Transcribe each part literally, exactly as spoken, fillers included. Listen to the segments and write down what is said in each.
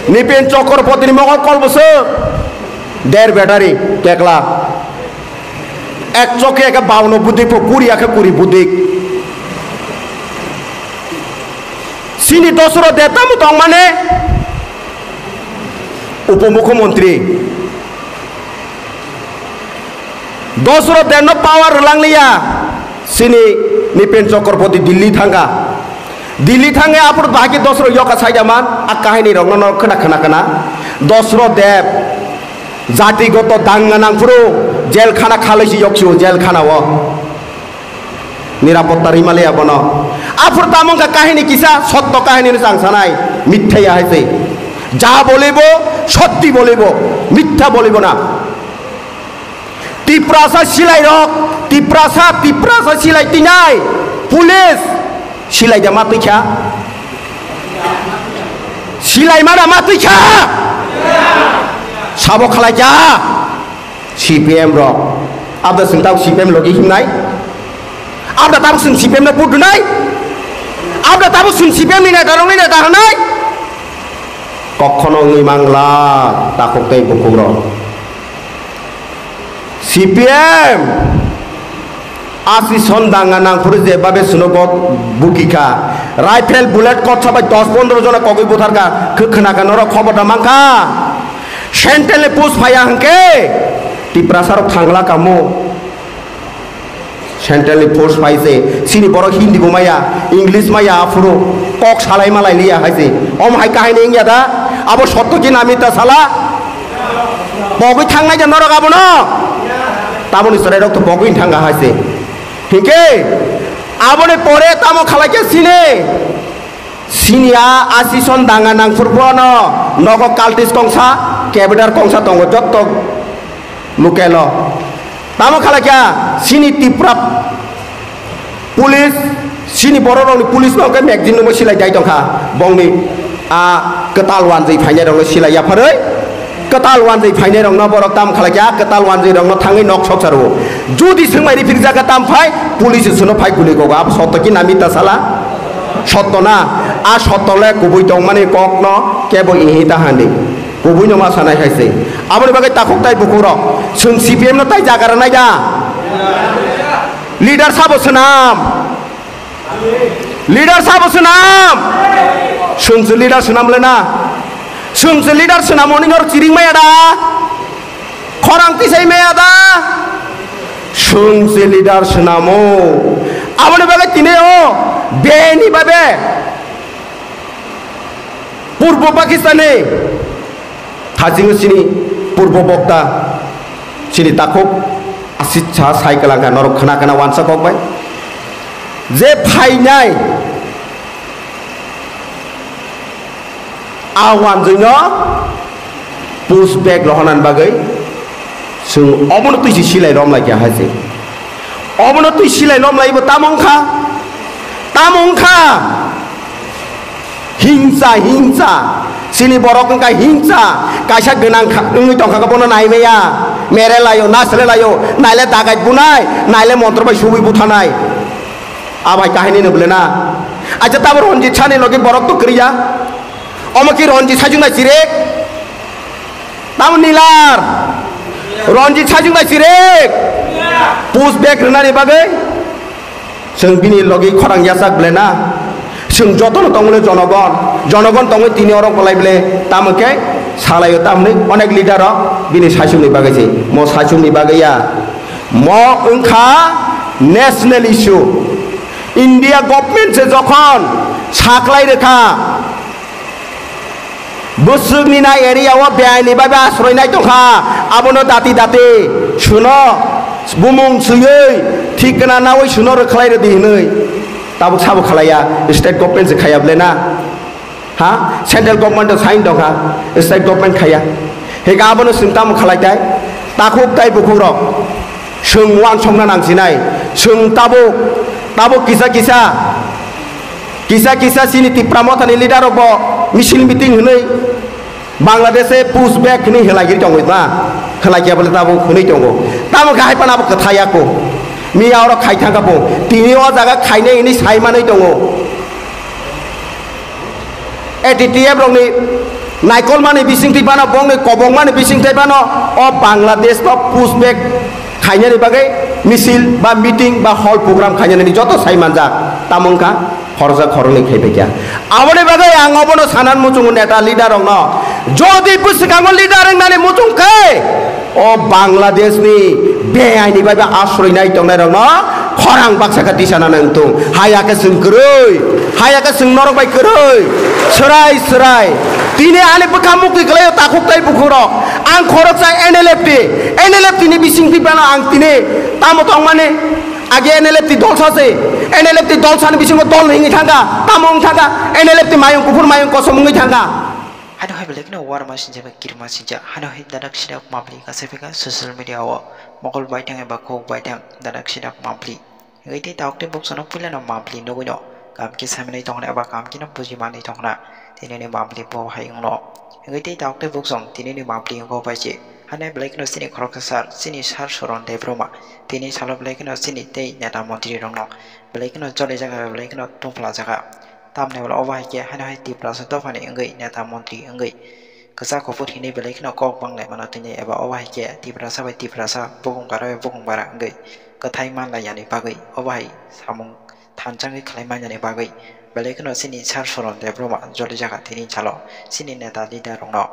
Nipen Chakraborty ni mokol kolbwswk, der battery kekla. Ek choki eke bauno budik pho, kuri ake kuri budik. Sini Dosro de tamo tong mane? Upomukhyamantri. Dosro de no power rwlang liya. Sini Nipen Chakraborty Delhi thangkha. Delhi thangwi aphuru bahai khe Dosro yoka saida man, a kahini rokno no khna khna khna. Dosro de jatigoto danga nangphuru jelkhana khalai si yoksio jelkhana o. Nirapotta rwimaliya bono. Aphuru tamo wngkha kahini kisa, sotto kahini no chang sanai, mitha ya hai se. Ja bolibo, sotti bolibo, mitha bolibo na. Tiprasa silai rok, Tiprasa, Tiprasa silai tinai, police silai da ma twi kha? Silai ma da ma twi kha? Sabo khalai kha? C P M rok. Abda sing tabo C P M logi himnai? Abda tabo sing C P M no pudunai? Abda tabo sing C P M ni neta rok ni neta hanai? Kokhono wngwi mangla takhuk tei bukhuk rok. C P M asi son danga nangphuru je babe suno bok bukikha. Rifle bullet kotsa bai dos pondro jona kogwi butharkha. Khe khna kha norok khobor da mankha. Central ni post phaiya hwnkhe Tiprasa rok thangla kamo. Central ni force phai se, sini borok Hindi bo maya, English maya, aphuru kok salai malai liya hai se. Om hai kahini wngya da? Abo sotto ki na mita sala? Pogwi thangnai da norok abono? Tamoni chwrai rok to pogwi thanga hai se. Hinkhe aboni pore tamo khalai khe sini? Sini a asison danga nangphuru bono nogo cultist kongsa, cabinet kongsa tongo jotto. Lukelo. Tamo khalai kha sini Tipra police, sini borok rokni police no khe magazine no silai dai tongkha. Bongni a kwtal wanjwi phainai rokno silai yapharwi kwtal wanjwi phainai rokno borok tamo khalai kha kwtal wanjwi rokno thangwi nok sok saro. Judi swngmai riphirijak kha tam phai police suno phai guli gogo abo sotto ki na mita sala? Sotto na. A sotto le kubui tongmani kokno kebo ihi ta hani. Kubui no ma sanai hai se. Aboni bagwi takhuk tai bukhuk rok. Chwng C P M no tai jaga rwnai da? Leader sabo swnam? Leader sabo swnam? Chwng se leader swnam le na? Chwng se leader swnam oni nor chiring maya da? Khorang tisai maya da? Chwng se leader swnamo. Aboni bagwi tini o beni babe Purbo Pakistani thajingo chini purbo bokta chini takhuk asit sa sai kwlangkha norok khna khna wansa kok bai je phainai a wanjwino push back rohonani bagwi chwng obono twi si silai romlai kha hai se. Obono twi silai lom laibo tamo wngkha? Tamo wngkha? Hingsa, hingsa. Chini borok wngkha hingsa. Kaisa gwnang kha-, wngwi tongkha khe bono nai maya. Mere laio, nasle laio. Naile dagai bunai, naile montro bai subui buthanai. Abai kahini no bwle na. Acha tamo Ranjit Sani logi borok to kwrwi ya. Omo ki Ranjit Sani jung nai chirek. Tamo nilar. Ranjit Sani jung bai chirek. Push back rwnani bagwi. Chwng bini logi khorang yachak ble na. Chwng jotono tongmani jonogon. Jonogon tongwi tini oro bolai ble. Tamo khe salaio tamni onek leader rok bini saichung ni bagwi se. Mo saichung ni bagwi ya. Mo wngkha national issue. India government se jokhon saklai rwkha. Bwswkni na area o beaini bai bai asroi nai tongkha, abono dati dati suno bumung swiwi thik gana nawi suno rwkhlai rwdi hinwi tabuk sabo khalaiya, state government se khaiya ble na? Ha? Central government o sign tongkha, state government khaiya. Hika abono chwng tamo khalai tai? Takhuk tai bukhuk rok chwng uansukna nangsinai, chwng tabuk, tabuk kisa kisa Kisa kisa chini Tipra Mothani leader rok bo misil meeting hwnwi Bangladesh e push back hwnwi hwlai giri tongwi ma, hwlai khe bole tabuk hwnwi tongo. Tamo khe hai phano abo kwthai ya kho. Miya oro khai thang kha bo. Tini o jaga khainai hwnwi sai manwi tongo. A T T F rokni Naikolmani bisingtwi phano, bongni kobongmani bisingtwi phano o Bangladesh no push back khainani bagwi misil ba meeting ba hall program khainani joto sai manjak. Tamo wngkha khoroksa khoroknwi khai paikha. Aboni bagwi ang obono sanan muchungo neta leader rokno, jodi bwswkango leader wngnani muchung khe, o Bangladesh ni beaini bai ba asroi nai tongnai rok no khorang baksa khe tisana nang tung. Haya khe chwng kwrwi, haya khe chwng norok bai kwrwi. Swrai swrai. Tini ani bwkha mukti kwlaio takhuk tai bukhuk rok. Ang khoroksa N L F T, N L F T ni bising twi phano ang tini tamo tongmani age N L F T dolsa se, N L F T dolsa ni bisingo dol hingwi thangkha, tamo wng thangkha, N L F T mayung kuphur mayung kosom wngwi thangkha. Hano hai belai kheno warma sinjak bai kirima sinjak. Hano hai dadak sidak mapli kasai phaikha social media o mokol baithang eba kok baithang dadak sidak mapli. Hingke tei tabuk tei bukchano puilano mapli nugwino kam khe saimani tongna eba kam kheno bujimanwi tongna tinini mapli bo hai wngno. Hingke tei tabuk tei bukchong tinini mapli wngkha bai se. Hano belai kheno chini khoroksa sir, chini sir Soron Debbarma tini salo belai kheno chini tei neta montri rokno belai kheno choli jaga belai kheno tongphla jaga. Tamni ulo obo hai khe haino hai Tiprasa dophani wngwi neta montri wngwi kwchak kuphur hinwi belai kheno kok banglaimano tini eba obo hai khe Tiprasa bai Tiprasa, bukung bara bai bukung bara wngwi kwthai manlaiyani bagwi obo hai samung thanchangwi khlai manjani bagwi belai kheno chini sir Soron Debbarma joli jaga tini salo chini neta leader rokno.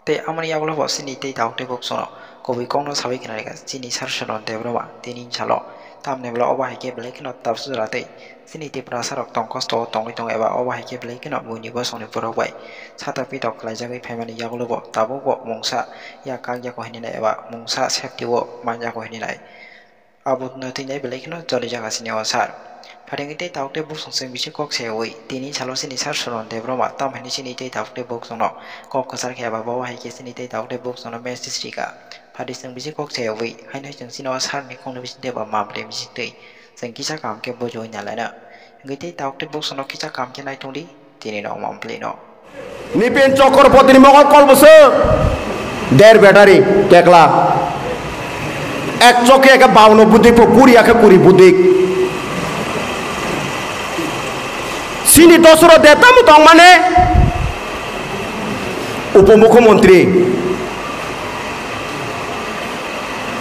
Tei amoni yagulo bo chini tei tabuk tei bukchano kubui kokno sawi khna rikha chini sir Soron Debbarma tini salo. Tamni bwla obo hai khe belai kheno tabuk jora tei chini Tiprasa rok tong kosto o tongwi tongo eba obo hai khe belai kheno buini bosongni borok bai sata pitok khlaijagwi phaimani yagulo bo tabuk bo mungsa ya kak yago hinwi nai eba mungsa safety o man yago hinwi nai. Abo no twi nai belai kheno choli jaga sini o sir. Pharingwi tei tabuk tei bukchung chwng bisi kok sayawi tini salo chini sir Soron Debbarma tam hinwi chini tei tabuk tei bukchungno kok kwchar khe eba bo hai khe chini tei tabuk tei bukchungno message rikha. Phadi chwng bisi kok sayawi haino chwng chini o sir ni kokno bisi tei ba mapli bisi twi chwng kisa kaham khe bujiwi nalaina. Hingwi tei tabuk tei bukchungno kisa kaham khe naitongdi. Tini no mapli no. Nipin Chakraborty ni mokol kol bwswk. Der battery, kekla. Ek chokya khe bauno budik pho, kuri ya khe kuri budik. Sini Dosro de tamo tong mane. Upomukhyamantri.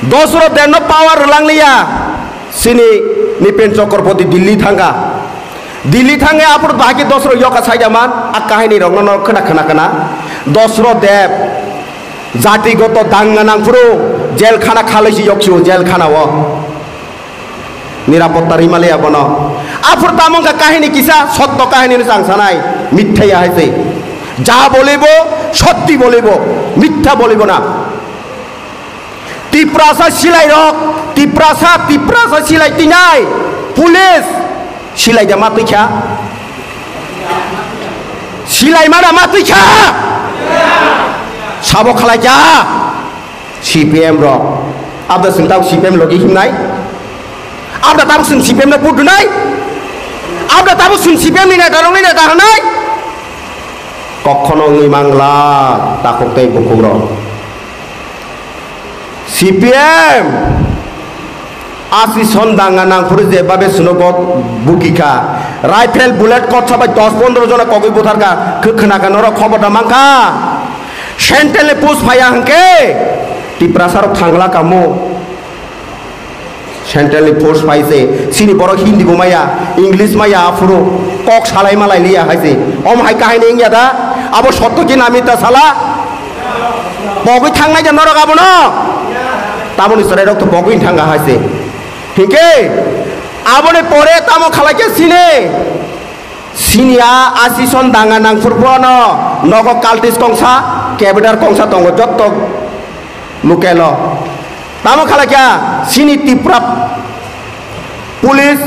Dosro de no power rwlang liya. Sini Nipin Chakraborty Delhi thangkha. Delhi thangwi aphuru bahai khe Dosro yoka saida man, a kahini rokno no khna khna khna. Dosro Deb jatigoto danga nangphuru jel khana khalai si yok si o jel khana o. Nirapotta rimaliya bono. Aphuru tamo wngkha kahini kisa, sotto kahini no chang sanai, mitthya ya hai se. Ja bolibo, sotti bolibo, mitthya bolibo na. Tiprasa silai rok, Tiprasa, Tiprasa silai tinai, police silai da ma twi kha? Silai ma da ma twi kha? Sabo khalai kha? C P M rok. Abda sing tau C P M logi himnai? Abda tabo sing C P M no vote dunai? Abda tabo sing C P M ni neta rok ni neta hanai? Kokhono wngwi mangla takhuk tei bukhuk rok. C P M asi son danga nangphuru je babe suno bo bukikha. Rifle bullet kotsa bai dos pondro jona kogwi butharkha. Khe khwnakha norok khobor da mankha. Central ni post phaiya hwnkhe Tiprasa rok thangla kamo. Central ni force phai se, chini borok Hindi bo maya, English maya, aphuru kok salai malai liya hai se. Om hai kahini wngya da? Abo sotto ki namita sala? Pogwi thangnai da norok abono? Tamoni chwrai rok to pogwi thanga hai se. Hinkhe aboni pore tamo khalai khe sini? Sini a asison danga nangphuru bono nogo cultist kongsa, cabinet kongsa tongo jotto lukelo. Tamo khalai kha sini Tipra police,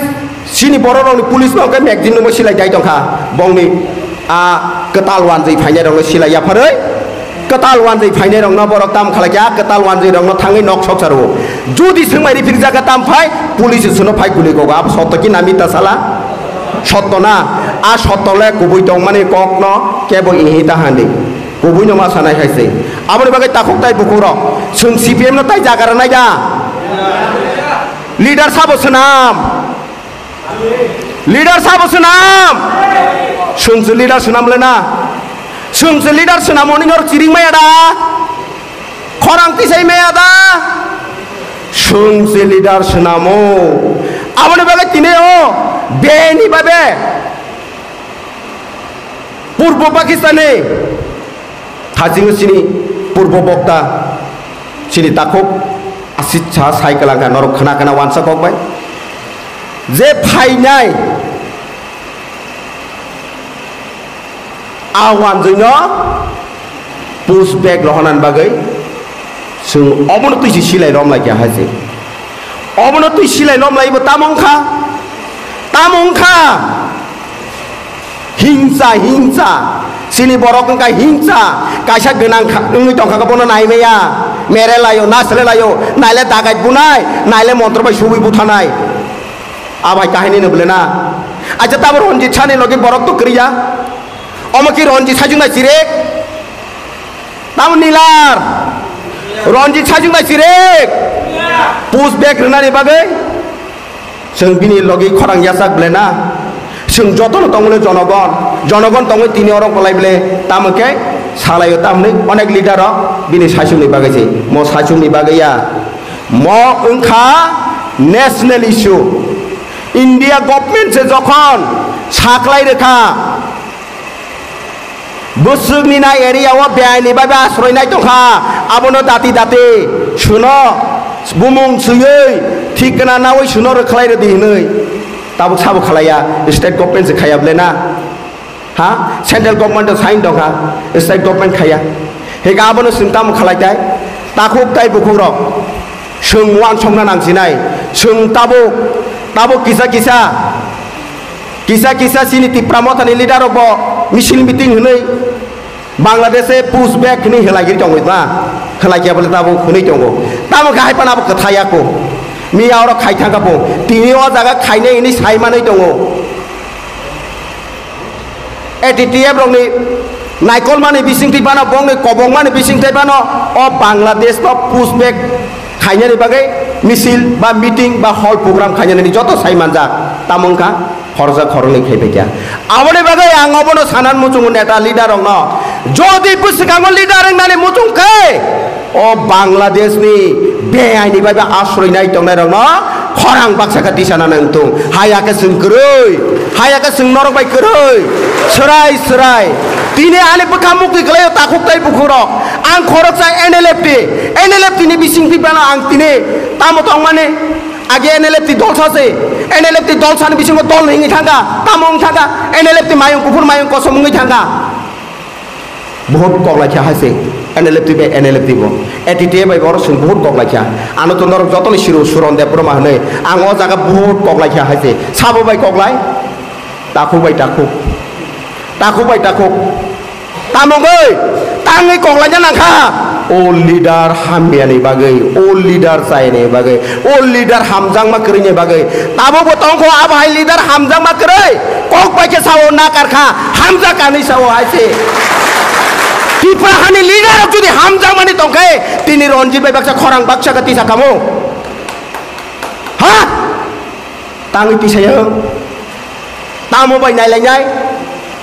sini borok rokni police no khe magazine no silai dai tongkha. Bongni a kwtal wanjwi phainai rokno silai yapharwi. Kwtal wanjwi phainai rokno borok tam khalai kha, kwtal wanjwi rokno thangwi nok sok saro. Judi swngmai riphirijak kha tam phai, police suno phai guli gogo. Abo sotto ki namita sala? Sotto na? A sotto le kubui tongmani kokno kebo ihi ta handi. Kubui no ma sanai hai se. Aboni bagwi takhuk tai bukhuk rok. Chwng C P M no tai jaga rwnai da? Leader sabo swnam? Leader sabo swnam? Chwng se leader swnam le na? Chwng se leader swnamo nini oro chiring maya da? Khorang tisai maya da? Chwng se leader swnamo. Aboni bagwi tini o beni babe Purbo Pakistani thajingo chini Purbo Bokta chini takhuk Asit Shah sai kwlangkha norok khna khna wansa kok bai je phainai a wanjwino push back rohonani bagwi chwng obono twi se silai romlai kha hai se. Obono twi silai romlai bo tamo wngkha? Tamo wngkha? Hingsa, hingsa. Chini borok wngkha hingsa. Kaisa gwnang kha-, wngwi tongkha khe bono naimaya. Mere laio, nasle laio. Naile dagai bunai, naile montro bai subui buthanai. Abai kahini no bwle na. Acha tamo Ranjit Sani logi borok to kwrwi ya. Omo ki Ranjit sajwk nai chirek? Tamo nilar? Ranjit sajwk nai chirek? Push back rwnani bagwi chwng bini logi khorang yachak bwle na. Chwng jotono tongmani jonogon, jonogon tongwi tini oro kwlai bwle tamo khe salaio tamni onek leader rok bini sajwkni bagwi se. Mo sajwkni bagwi ya. Mo wngkha national issue. India government se jokhon saklai rwkha, bwswkni na area o beaini bai ba asroi nai tongkha, abono dati dati suno bumung swiwi thik gana nawi suno rwkhlai rwdi hinwi tabuk sabo khalaiya, state government se khaiya bwle na? Ha? Central government o sign tongkha, state government khaiya. Hika abono chwng tamo khalai tai? Takhuk tai bukhuk rok chwng uansukna nangsinai, chwng tabuk, tabuk kisa kisa, kisa kisa chini Tipra Mothani leader rok bo misil meeting hinwi Bangladesh e push back hinwi hwlaigwi tongwi ba, hwlaikya bole tabuk hinwi tongo. Tamo khe hai phano abo kwthai ya kho. Miya oro khai thangkha bo. Tini o jaga khainai hinwi sai manwi tongo. A T T F rokni naikolmani bisingtwi phano, bongni kobongmani bisingtwi phano o Bangladesh no push back khainani bagwi misil ba meeting ba hall program khainani joto sai manjak. Tamo wngkha khoroksa khoroknwi khai phaikha. Aboni bagwi ang obono sanan muchungo neta leader rokno, jodi bwswkango leader wngnani muchung khe, o Bangladesh ni beaini bai ba asroi nai tongnai rokno khorang baksa khe tisana nang tung. Haya khe chwng kwrwi, haya khe chwng norok bai kwrwi. Swrai swrai. Tini ani bwkha mukti kwlaio takhuk tai bukhuk rok. Ang khoroksa N L F T, N L F T ni bising twi phano ang tini tamo tongmani. Age N L F T dol sa se, N L F T dol sani bisingo dol hingi thangkha, tamo wng thangkha, N L F T mayung kuphur mayung kosom wngwi thangkha. Buhut kok lai kha hai se, N L F T bai N L F T bo. A T T A bai borok chwng buhut kok lai kha. Ano to norok jotoni siru Suron Debbarma hwnwi, ang o jaga buhut kok lai kha hai se. Sabo bai kok lai? Takhuk bai takhuk. Takhuk bai takhuk. Tamo wngwi tangwi kok lai nang kha. O leader hamya ni bagwi, o leader chaya ni bagwi, o leader hamjakma kwrwi ni bagwi. Tabuk bo tong kho abo hai leader hamjakma kwrwi. Kok bai khe sao nakar kha, hamjak kanwi sao hai se. Tipra hani leader rok jodi hamjakmani tong khe, tini Ranjit bai baksa khorang baksa khe tisa kamo. Ha? Tangwi tisayo. Tamo bai nailainai?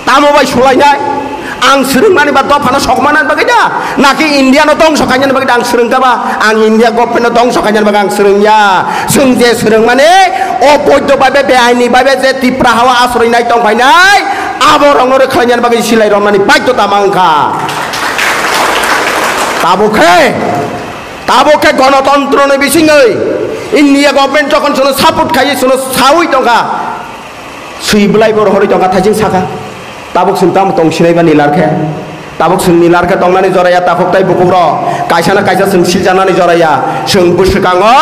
Tamo bai sulainai? Ang swrwngmani ba dophano sokmanani bagwi da? Naki India no dongso khainani bagwi da ang swrwngkha ba? Ang India government no dongso khainani bagwi ang swrwngya. Chwng je swrwngmani o boiddo bai be beaini bai be je Tipra hao asroi nai tongphainai, abo rokno rwkhlainani bagwi silai romnani baiddo tama wngkha. Tabuk khe Tabuk khe gonotontro ni bisingwi India government jokhon chwngno support khaiwi chwngno sawi tongkha, swi bwlai bo rohorwi tongkha thaising sakha. Tabuk chwng tamo tong sinai ba nilar khe? Tabuk chwng nilar khe tongnani joraya takhuk tai bukhuk rok, kaisa na kaisa chwng siljanani joraya. Chwng bwswkango,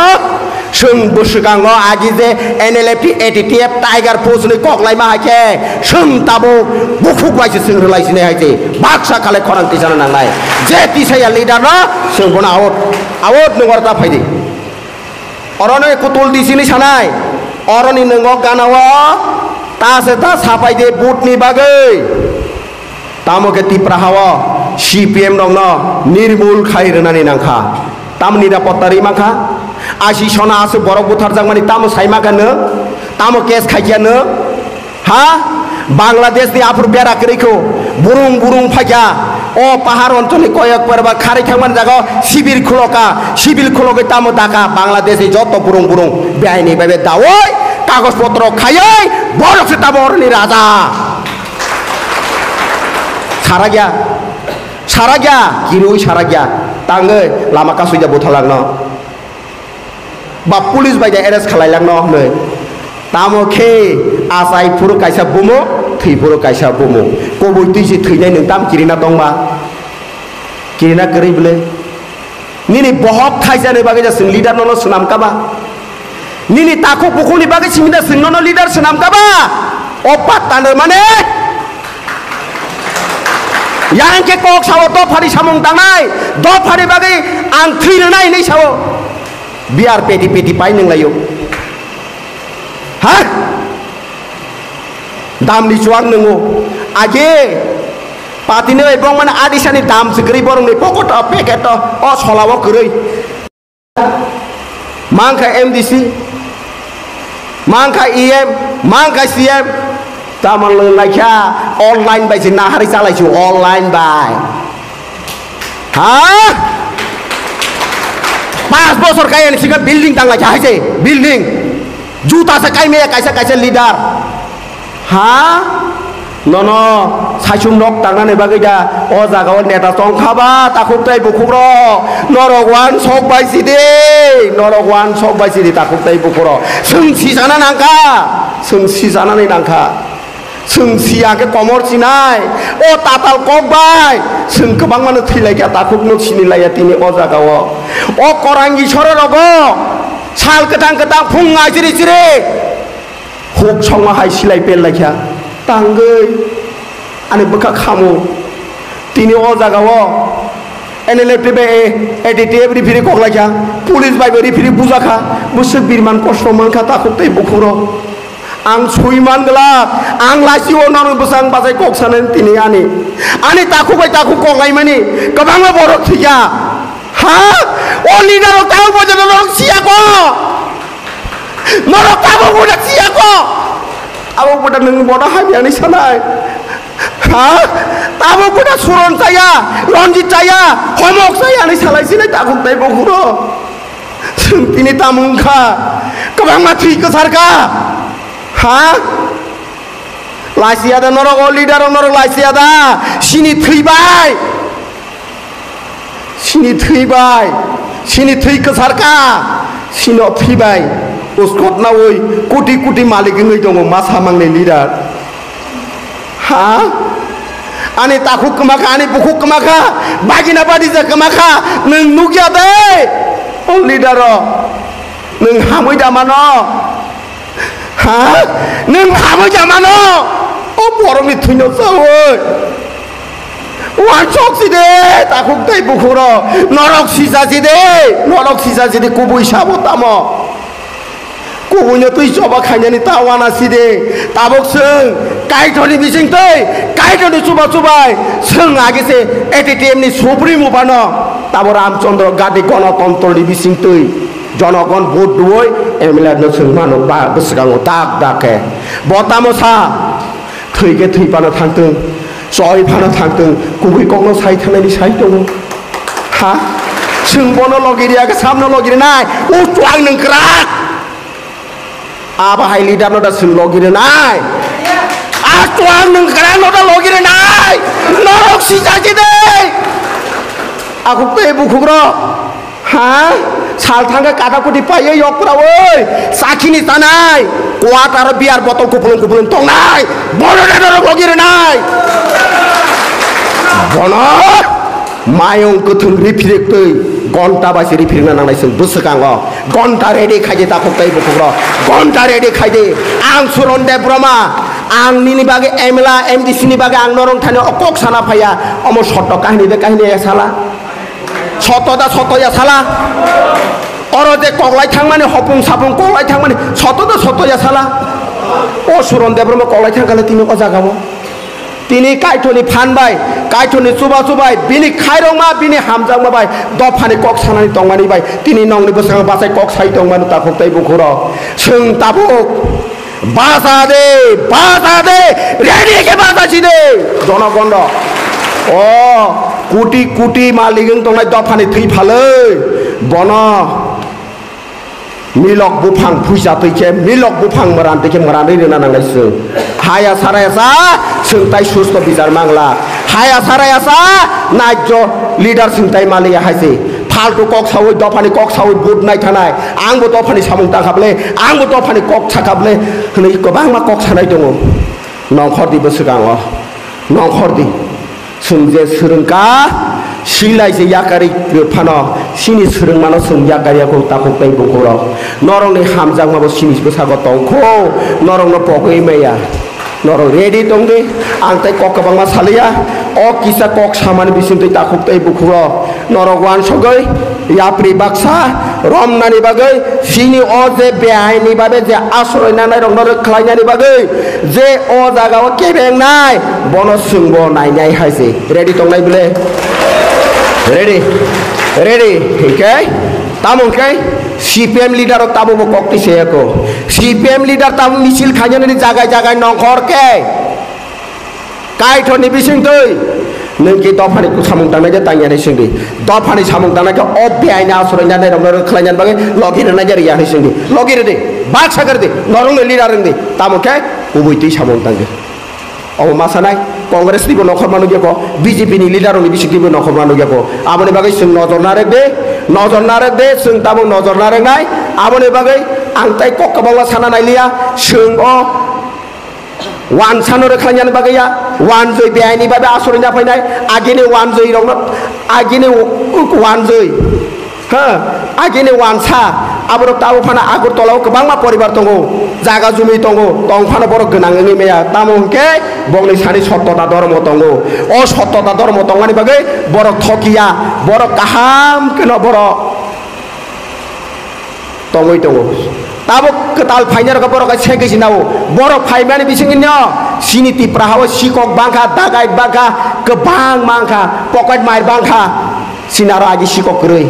chwng bwswkango agi je N L F T, A T T F, Tiger Force ni kok laima hai khe chwng tabuk bukhuk bai se chwng rwlai sinai hai se baksa khalai khorang tisana nangnai. Je tisaya leader no chwng bono out, out nungor ta phaidi. Oro no kutul di sini sanai. Oro ni nungo gana o ta se ta sapai de vote ni bagwi. Tamo khe Tipra hao C P M rokno nirmul khai rwnani nangkha. Tamo nirapotta rwi mankha? Asi sona aswk borok butharjakmani tamo sai mankha nwng? Tamo case khaikha nwng? Ha? Bangladesh ni aphuru bera kwrwi kho, burung burung phaikha. O pahar onchol ni koyok pora ba kharwi thangmani jaga o sibil khuloka, sibil khulogwi tamo daka Bangladesh ni joto burung burung beaini bai bai dawi kagoj potro khaiwi borok se tamo oroni raja. Sarakya, sarakya, kirui sarakya, tangwi lama kasui da buthalangno. Ba police bai de arrest khalai langno hwnwi. Tamo khe achai phuru kaisa bumo, thwi phuru kaisa bumo. Kubui twi se thwinai nwng tam kirina tongba? Kirina kwrwi bwle? Nini bohok thaisani bagwi ja chwng leader nono swnam kaba? Nini takhuk bukhukni bagwi simi da chwng nono leader swnam kaba? O patta no mane? Yang khe kok sao dophani samung tangnai, dophani bagwi ang thwi rwnai hinwi sao. Biyar peti peti pai nwng laio. Ha? Damni chuak nwngo. Age patini bai bongmani adisani dam se kwrwi borokni pocket o packet o, o solao kwrwi. Mangkha M D C, mangkha E M, mangkha C M, tamo lwng laikha online bai se nahari chalai si online bai. Ha? Pas bosor kaya ni sikha building tang laikha hai se building. Juta sa kai meya kaisa kaisa leader. Ha? Nono saichung nok tangnani bagwi da o jaga o neta tongkha ba takhuk tei bukhuk rok? Norok wan sok bai sidi, norok wan sok bai sidi takhuk tei bukhuk rok. Chwng sisana nangkha, chwng sisanani nangkha. Chwng siya khe komor sinai, o tatal kok bai chwng kwbangmano thwi laikha, takhuk nuk sini laiya tini o jaga o. O korangi sora rogo sal kwthang kwthang phung ngai chiri chiri. Huk songma hai silai pel laikha. Tangwi ani bwkha khamu. Tini o jaga o N L F T bai A D T F referee kok laikha. Police bai bo referee bujakha. Bwswk birman kosto mankha takhuk tei bukhuk rok. Ang sui man glak. Ang lachi o norok bwsang bachai kok sanani tini ani. Ani takhuk bai takhuk kok laimani kwbangma borok thwikha. Ha? O leader rok tabuk poito norok siya ko? Norok tabuk poito siya ko? Abo poito nwng bono hamya hinwi sanai. Ha? Tabuk poito Suron chaya, Ranjit chaya, Homok chaya hinwi salai sinai takhuk tei bukhuk rok. Chwng tini tamo wngkha? Kwbangma thwi kwsar kha. Ha? Lachiya da norok o leader rok norok lachiya da? Sini thwi bai. Sini thwi bai, sini thwi kwsar kha, sino thwi bai. Uskot nawi koti koti malik wngwi tongo masa mangni leader. Ha? Ani takhuk kwma kha, ani bukhuk kwma kha, bagina badija kwma kha, nwng nukya de? O leader rok, nwng hamwi da mano? Ha? Nwng hamwi da mano? O borokni thwino chawi. Wansok si de, takhuk tei bukhuk rok. Norok sisa si de, norok sisa si de, kubui sabo tamo. Kubuino twi choba khainani ta wana si de. Tabuk chwng Kaitorni bising twi, Kaitorni chuba chubai chwng age se A T T M ni supri mubano. Tabo Ramchandra Gandhi Gonotantroni bising twi. Jonogon vote duoi M L A no chwng mano ba bwskango dak dak khe. Bo tamo sa, thwi khe thwi phano thangtwng, choi phano thangtwng, kubui kokno sai thangnani sai tongo. Ha? Chwng bono logi riya khe samno logi rinai. O chuang nwng kwrak. Abo hai leader no da chwng logi rinai. A chuang nwng kwrak no da logi rinai. Norok sijak jide. Akhuk tei bukhuk rok. Ha? Sal thangkhe kata kuti paiyo yok pura oi. Sakhini tanai. Kuat aro biyar botol kupulung kupulung tongnai. Bono da norok logi rinai. Bono mayung kwthwng riphirik twi gonta bai se riphirikna nangnai chwng bwswkango. Gonta ready khaidi takhuk tei bukhuk rok. Gonta ready khaidi. Ang Suron Debbarma. Ang nini bagwi M L A, M D C ni bagwi ang norong thani o kok sana phaiya. Omo sotto kahini de kahini ya sala. Soto da soto ya sala. Oro je koklai thangmani hopung sapung koklai thangmani soto da soto ya sala. O Suron Debbarma koklai thangkha le tini o jaga o. Tini Kaitorni phan bai, Kaitorni chuba chubai, bini khairokma, bini hamjakma bai, dophani kok sanani tongmani bai, tini nongni bwskango bachai kok sai tongmani takhuk tei bukhuk rok. Chwng tabuk Basa de, basa de, ready khe basa si de. Jonogon rok. O, kuti kuti malik wng tongnai dophani thwi phalwi. Bono milok buphang phuisa twi khe, milok buphang mwran twi khe mwranwi rwna nangnai chwng. Haya saraya sa, chwng tai susto bichar mangla. Haya saraya sa, naijo leader chwng tai maliya hai se. Phaltu kok sawi, dophani kok sawi, vote nai thanai. Ang bo dophani samung tangkha ble, ang bo dophani kok sakha ble, hwnwi kwbangma kok sanai tongo. Nongkhor di bwswk ang o. Nongkhor di. Chwng je swrwngkha, silai se yakari phano, chini swrwngmano chwng yakari ya kho takhuk tei bukhuk rok. Norokni hamjakma bo chini bwskango tongkho, norokno pogwi maya. Norok ready tong di, ang tei kok kwbangma saliya. O kisa kok samani bisingtwi takhuk tei bukhuk rok. Norok uansugwi yapri baksa romnani bagwi chini o je beaini babe je asroi nanai rokno rwk khlainani bagwi je o jaga o kebengnai bono chwngbo nainai hai se. Ready tongnai bwle? Ready? Ready? Hinkhe? Tamo hinkhe C P M leader rok tamo bo kok twi seyako. C P M leader tamo misil khainani jagai jagai nongkhor khe. Kaitorni bisingtwi nwng ki dophani samung tangnai je tangya hinwi swngdi. Dophani samung tangnai khe o beaini asroi nanai rokno rwk khlainani bagwi logi rwnai je rwya hinwi swngdi. Logi rwdi, baksa kwrwdi, norokno leader rwngdi. Tamo khe kubui twi samung tangdi. Omo ma sanai, Congress nibo nokhorma nukya kho, B J P ni leader rokni bisingtwibo nokhorma nukya kho. Aboni bagwi chwng nojor narwk di, nojor narwk di, chwng tabuk nojor narwknai. Aboni bagwi ang tei kok kwbangma sana nailiya, chwng o Wansano rwkhlainani bagwi ya, wanjwi beaini babe asroi na phainai, agini wanjwi rokno, agini wanjwi, ha, agini wansa, aborok tabuk phano Agartala o kwbangma poribar tongo, jaga jumi tongo, tong phano borok gwnang wngwi maya, tamo hwnkhe bongni sani sottota dhormo tongo, o sottota dhormo tongmani bagwi borok thokiya, borok kaham kheno borok tongwi tongo. Tabuk kwtal phainai rokha borok hai se khe sinao. Borok phaimani bisingno chini Tipra hao sikok bangkha, dagai bangkha, kwbang mangkha, pocket mar bangkha. Sinaro agi sikok kwrwi.